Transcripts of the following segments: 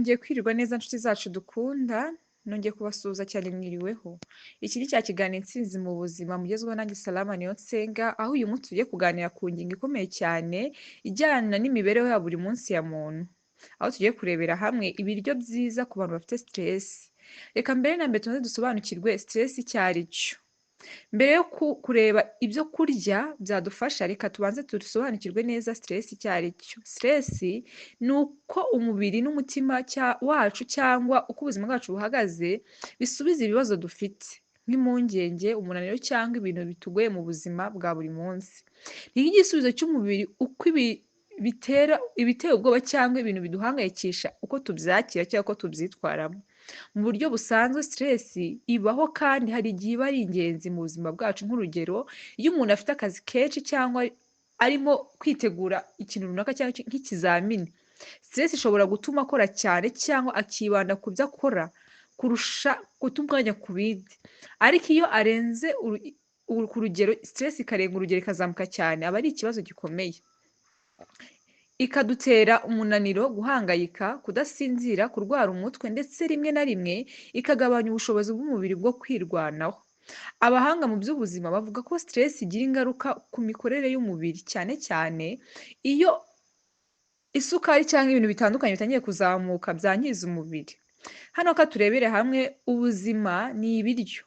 Mwongeye kwirirwa neza nshuti zacu dukunda, nongeye kubasuhuza cyane mwiriweho. Iki ni cya kiganiro Intsinzi mu buzima mugezweho nanjye Salama Niyonsenga, aho uyu munsi tugiye kuganira ku ngingo ikomeye cyane ijyana n'imibereho ya buri munsi ya muntu. Aho tugiye kurebera hamwe ibiryo byiza ku bantu bafite stress. Reka mbere na mbere tubanze dusobanukirwe stress icyo ari cyo. Mbere yo kureba ibyo kurya byadufasha, reka tubanze dusobanukirwe neza stress icyo ari cyo. Stress ni uko umubiri n'umutima wacu cyangwa uko ubuzima bwacu buhagaze bisubiza ibibazo dufite, nk'impungenge, umunaniro cyangwa ibintu bitugoye mu buzima bwa buri munsi. Ni nk'igisubizo cy'umubiri uko ibi bitera ibiteye ubwoba cyangwa ibintu biduhangayikisha, uko tubyakira cyangwa uko tubyitwaramo. Mu buryo busanzwe stress ibaho kandi hari igihe iba ari ingenzi mu buzima bwacu. Nk'urugero, iyo umuntu afite akazi kenshi cyangwa arimo kwitegura ikintu runaka cyangwa nk'ikizamini, stress ishobora gutuma akora cyane cyangwa akibanda ku byo akora kurusha guta umwanya ku bindi. Ariko iyo arenze ku rugero, stress ikarenga urugero ikazamuka cyane, aba ari ikibazo gikomeye. Ikadutera umunaniro, guhangayika, kudasinzira, kurwara umutwe ndetse rimwe na rimwe ikagabanya ubushobozi bw'umubiri bwo kwirwanaho. Abahanga mu by'ubuzima bavuga ko stress igira ingaruka ku mikorere y'umubiri, cyane cyane iyo isukari cyangwa ibintu bitandukanye bitangiye kuzamuka byangiza umubiri. Hano ka turebere hamwe ubuzima ni ibiryo.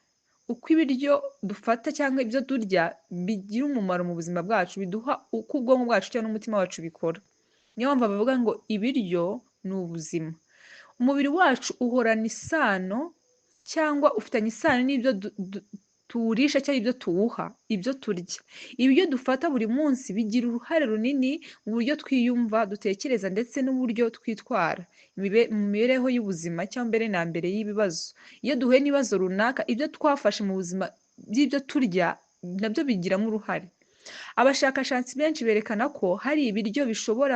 Uko ibiryo dufata cyangwa ibyo turya bigira umumaro mu buzima bwacu, biduha uko ubwonko bwacu cyangwa n'umutima wacu bikora. Niyo mpamvu bavuga ngo ibiryo ni ubuzima. Umubiri wacu uhorana isano cyangwa ufitanye isano n'ibyo tuwurisha cyangwa ibyo tuwuha, ibyo turya. Ibiryo dufata buri munsi bigira uruhare runini mu buryo twiyumva, dutekereza ndetse n'uburyo twitwara mu mibereho y'ubuzima cyangwa mbere na mbere y'ibibazo. Iyo duhuye n'ibibazo runaka, ibyo twafashe mu buzima by'ibyo turya nabyo bigiramo uruhare. Abashakashatsi benshi berekana ko hari ibiryo bishobora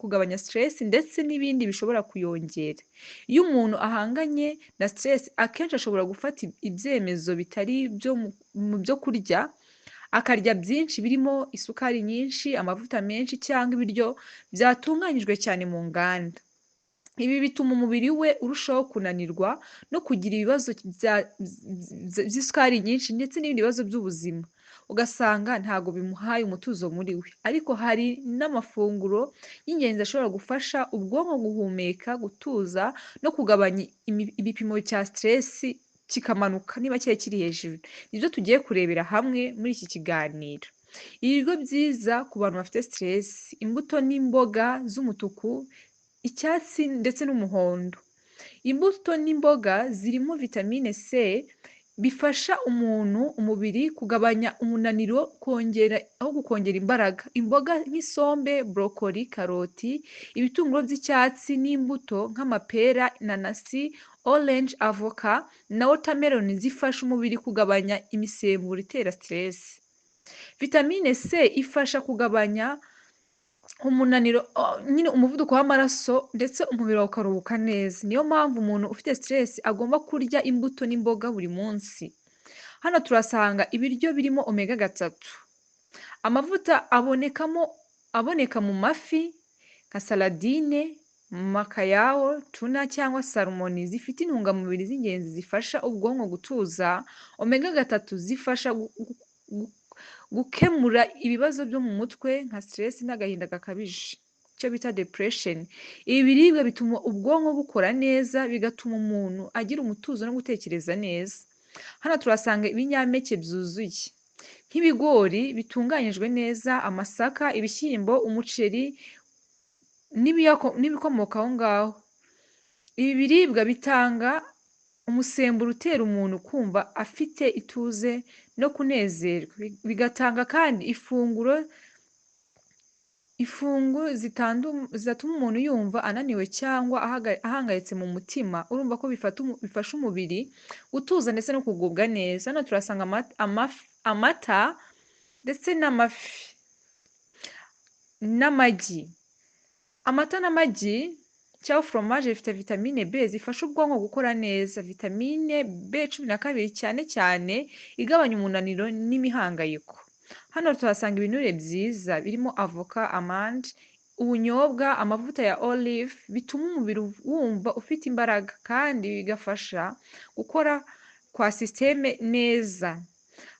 kugabanya stress ndetse n'ibindi bishobora kuyongera. Iyo umuntu ahanganye na stress, akenshi ashobora gufata ibyemezo bitari ibyo mu byo kurya, akarya byinshi birimo isukari nyinshi, amavuta menshi cyangwa ibiryo byatunganyijwe cyane mu nganda. Ibi bituma umubiri we urushaho kunanirwa no kugira ibibazo by'isukari nyinshi ndetse n'ibindi bibazo by'ubuzima. Ugasanga ntago bimuhaye umutuzo muri we. Ariko hari n'amafunguro y'ingenzi ashobora gufasha ubwonko guhumeka, gutuza no kugabanya ibipimo cya stress kikamanuka niba cyari kiri hejuru. Nibyo tugiye kurebera hamwe muri iki kiganiro. Ibiryo byiza ku bantu bafite stress: imbuto n'imboga z'umutuku, icyatsi ndetse n'umuhondo. Imbuto n'imboga zirimo vitamine C bifasha umuntu umubiri kugabanya umunaniro, kongera aho gukongera imbaraga. Imboga nk'isombe, brokoli, karoti, ibitunguru by'icyatsi n'imbuto nk'amapera, inanasi, orange, avoka na watermelon zifasha umubiri kugabanya imisemburo itera stress. Vitamine C ifasha kugabanya umunaniro, nyine umuvuduko w'amaraso ndetse umubiri wawe ukaruhuka neza. Niyo mpamvu umuntu ufite stress agomba kurya imbuto n'imboga buri munsi. Hano turasanga ibiryo birimo omega 3. Amavuta aboneka mu mafi nka saladine, makayawo, tuna cyangwa salmon zifite intungamubiri z'ingenzi zifasha ubwonko gutuza. Omega 3 zifasha gukemura ibibazo byo mu mutwe nka stress n'agahinda gakabije, icyo bita depression. Ibi biribwa bituma ubwonko bukora neza, bigatuma umuntu agira umutuzo no gutekereza neza. Hano turasanga ibinyampeke byuzuye nk'ibigori bitunganyijwe neza, amasaka, ibishyimbo, umuceri n'ibikomoka aho ngaho. Ibi biribwa bitanga umusemburo utera umuntu kumva afite ituze no kunezerwa, bigatanga kandi ifungu zidatuma umuntu yumva ananiwe cyangwa ahangayitse mu mutima. Urumva ko bifasha umubiri gutuza ndetse no kugubwa neza. Hano turasanga amata ndetse n'amafi n'amagi. Amata n'amagi cyangwa foromaje bifite vitamine B zifasha ubwonko gukora neza. Vitamine B12 cyane cyane igabanya umunaniro n'imihangayiko. Hano tuhasanga ibinure byiza birimo avoka, amande, ubunyobwa, amavuta ya olive bituma umubiri wumva ufite imbaraga kandi bigafasha gukora kwa sisiteme neza.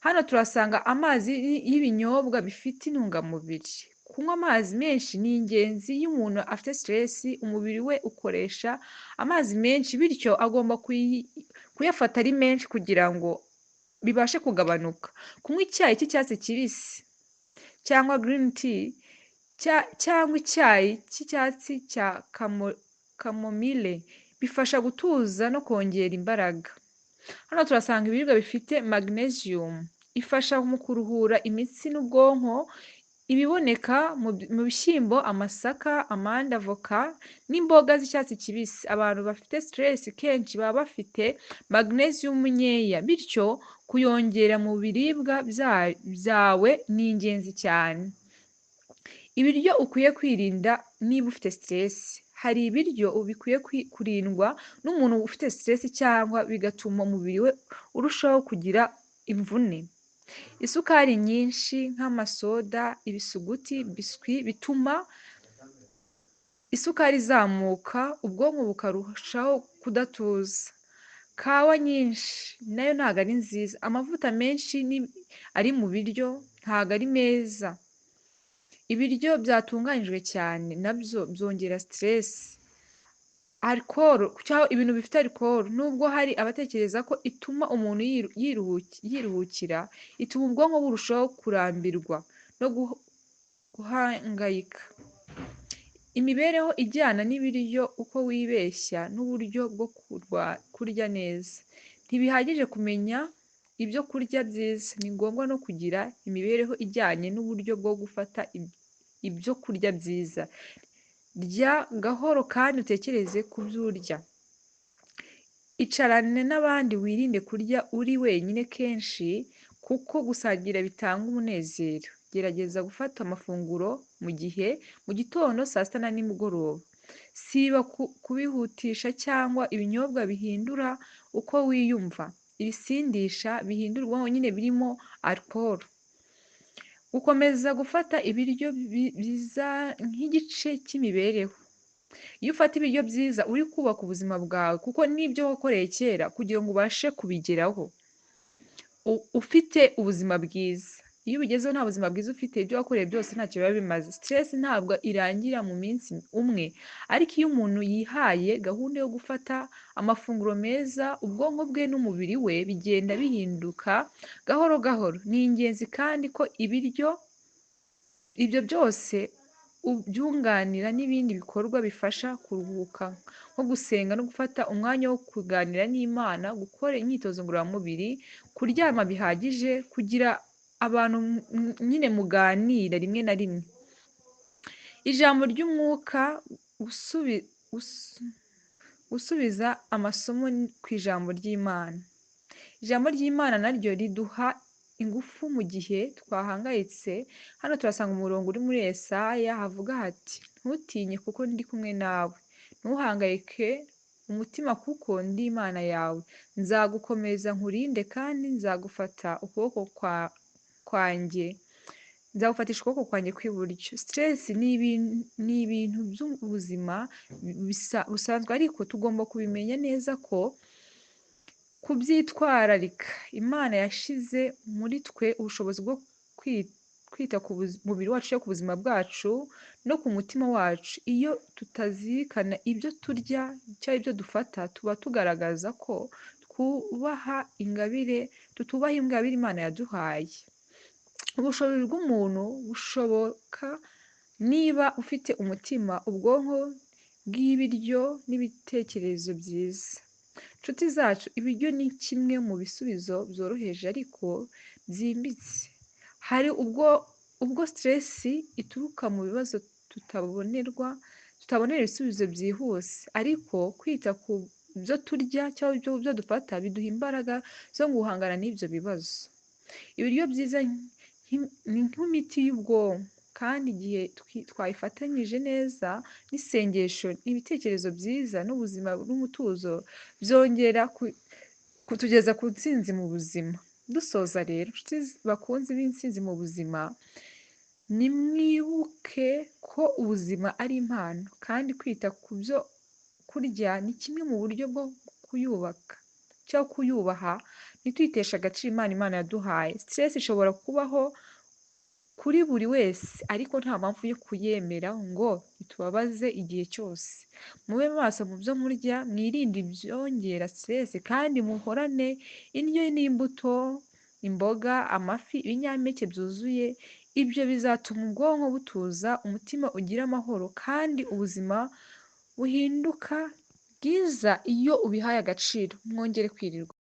Hano turasanga amazi y'ibinyobwa bifite intungamubiri. Kunywa amazi menshi ni ingenzi iyo umuntu afite stress, umubiri we ukoresha amazi menshi, bityo agomba kuyafata ari menshi kugira ngo bibashe kugabanuka. Kunywa icyayi cy'icyatsi kibisi cyangwa green tea cyangwa icyayi cy'icyatsi cya kamomile bifasha gutuza no kongera imbaraga. Hano turasanga ibiribwa bifite magnesium ifasha mu kuruhura imitsi n'ubwonko, ibiboneka mu bishyimbo, amasaka, amande, avoka n'imboga z'icyatsi kibisi. Abantu bafite stress kenshi baba bafite magnesium nkeya, bityo kuyongera mu biribwa byawe ni ingenzi cyane. Ibiryo ukwiye kwirinda niba ufite stress. Hari ibiryo bikwiye kurindwa n'umuntu ufite stress cyangwa bigatuma umubiri we urushaho kugira imvune. Isukari nyinshi nk'amasoda, ibisuguti, biswi bituma isukari izamuka, ubwonko bukarushaho kudatuza. Kawa nyinshi nayo ntabwo ari nziza. Amavuta menshi ari mu biryo ntabwo ari meza. Ibiryo byatunganyijwe cyane nabyo byongera stress. Alcool cyangwa ibintu bifite alcool, nubwo hari abatekereza ko ituma umuntu yiruhukira, ituma ubwonko burushaho kurambirwa no guhangayika. Imibereho ijyana n'ibiryo, uko wibeshya n'uburyo bwo kurya neza. Ntibihagije kumenya ibyo kurya byiza, ni ngombwa no kugira imibereho ijyanye n'uburyo bwo gufata ibyo kurya byiza. Rya gahoro kandi utekereze ku byo urya. Icarane n'abandi, wirinde kurya uri wenyine kenshi kuko gusangira bitanga umunezero. Gerageza gufata amafunguro mu gihe, mu gitondo, saa sita na nimugoroba. Siba kubihutisha cyangwa ibinyobwa bihindura uko wiyumva. Ibisindisha bihindura ubwonko nyine birimo alcool. Gukomeza gufata ibiryo byiza nk'igice cy'imibereho. Iyo ufata ibiryo byiza uri kubaka ubuzima bwawe, kuko n'ibyo wakoreye kera kugira ngo ubashe kubigeraho ufite ubuzima bwiza. Iyo ubigezeho nta buzima bwiza ufite, ibyo wakoreye byose ntacyo biba bimaze. Stress ntabwo irangira mu minsi umwe, ariko iyo umuntu yihaye gahunda yo gufata amafunguro meza, ubwonko bwe n'umubiri we bigenda bihinduka gahoro gahoro. Ni ingenzi kandi ko ibiryo ibyo byose ubyunganira n'ibindi bikorwa bifasha kuruhuka, nko gusenga no gufata umwanya wo kuganira n'Imana, gukora imyitozo ngororamubiri, kuryama bihagije, kugira abantu nyine muganira rimwe na rimwe. Ijambo ry'umwuka, gusubiza amasomo ku ijambo ry'Imana. Ijambo ry'Imana naryo riduha ingufu mu gihe twahangayitse. Hano turasanga umurongo uri muri Yesaya havuga hati: "Ntutinye kuko ndi kumwe nawe, ntuhangayike umutima kuko ndi Imana yawe, nzagukomeza nkurinde kandi nzagufata ukuboko kwanjye, nzagufatisha ukuboko kwanjye kw'iburyo." Stress ni ibintu by'ubuzima busanzwe, ariko tugomba kubimenya neza ko kubyitwararika. Imana yashize muri twe ubushobozi bwo kwita ku mubiri wacu, ku buzima bwacu no ku mutima wacu. Iyo tutazirikana ibyo turya cyangwa ibyo dufata, tuba tugaragaza ko twubaha ingabire, tutubaha ingabire Imana yaduhaye. Ubushobozi bw'umuntu bushoboka niba ufite umutima, ubwonko bw'ibiryo n'ibitekerezo byiza. Nshuti zacu, ibiryo ni kimwe mu bisubizo byoroheje ariko byimbitse. Hari ubwo stress ituruka mu bibazo tutabonera ibisubizo byihuse, ariko kwita ku byo turya cyangwa ibyo dufata biduha imbaraga zo guhangana n'ibyo bibazo. Ibiryo byiza ni nk'imiti y'ubwonko, kandi igihe twayifatanyije neza n'isengesho, ibitekerezo byiza n'ubuzima n'umutuzo, byongera kutugeza ku ntsinzi mu buzima. Dusoza rero, nshuti bakunzi b'intsinzi mu buzima, Nimwibuke ko ubuzima ari impano, kandi kwita ku byo kurya ni kimwe mu buryo bwo kuyubaka cyangwa kuyubaha, ntituyiteshe agaciro impano Imana yaduhaye. Stress ishobora kubaho kuri buri wese, ariko nta mpamvu yo kuyemera ngo itubabaze igihe cyose. Mube maso mu byo murya, mwirinde ibyongera stress kandi muhorane indyo n'imbuto, imboga, amafi, ibinyampeke byuzuye. Ibyo bizatuma ubwonko butuza, umutima ugira amahoro kandi ubuzima buhinduka bwiza iyo ubihaye agaciro. Mwongere kwirirwa.